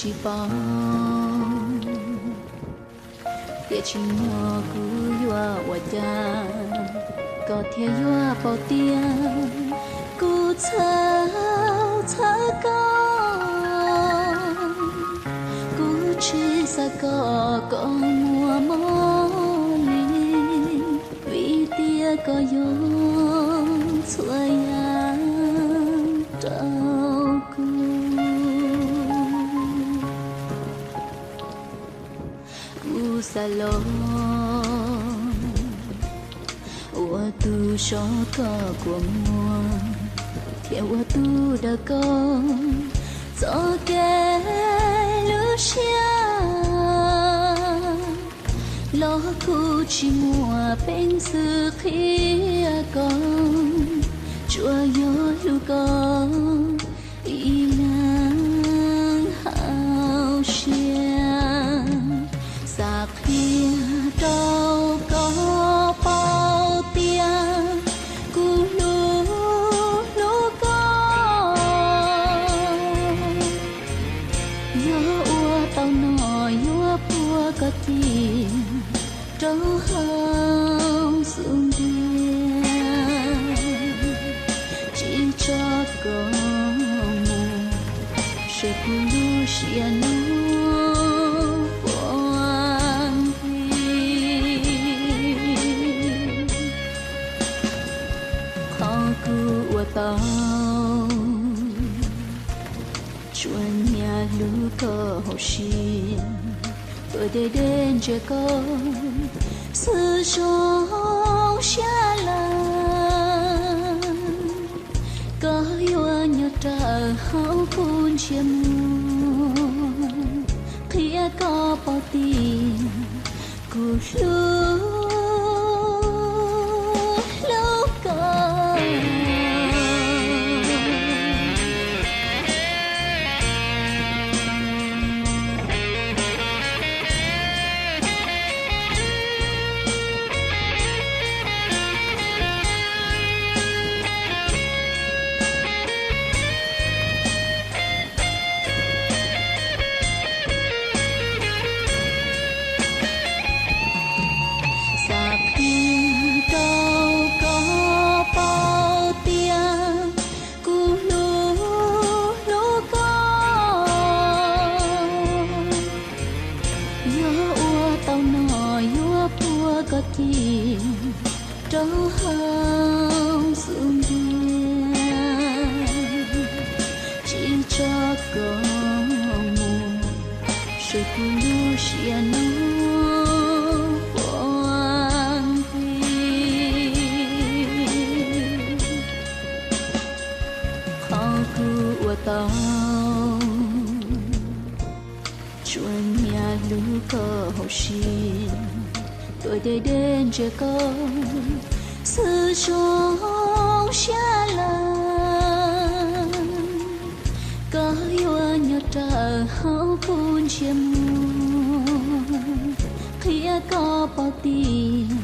tsis paub, tiam sis no kuv yuav ua cas koj thiaj yuav paub tias kuv txhawj txhawj koj. Kuv tsis xav kom koj muaj mob li, vim tias koj yog txhua yam rau kuv. Kuv xav los ua tus so koj kua muag, thiab ua tus daws koj txoj kev hlub siab. Los kuv tsis muaj peev xwm qhia koj, tsuas yog hlub koj ib leeg hauv siab. Xav qhia rau koj paub tias kuv hlub hlub koj. Yog ua tau no yuav puag koj ci rau hauv xub ntiag, tsis tso koj mus, saib kuv lub siab no puas nti. Qhov kuv ua tau tsuas nyiam hlub koj hauv siab, tuaj deb deb ntsia koj xwb zoo siab lawm. Koj yuav nyob rawm hauv kuv ntsiab muag, qhia koj paub tias kuv hlub hlub koj. Xav qhia rau koj paub tias kuv hlub hlub koj. Yog ua tau no yuav puag koj ci rau hauv xub ntiag, tsis tso koj mus, saib kuv lub siab no puas nti. Qhov kuv ua tau tsuas nyiam hlub koj hauv siab, tuaj deb deb ntsia koj xwb zoo siab lawm. Koj yuav nyob rawm hauv kuv ntsiab muag, qhia koj paub tias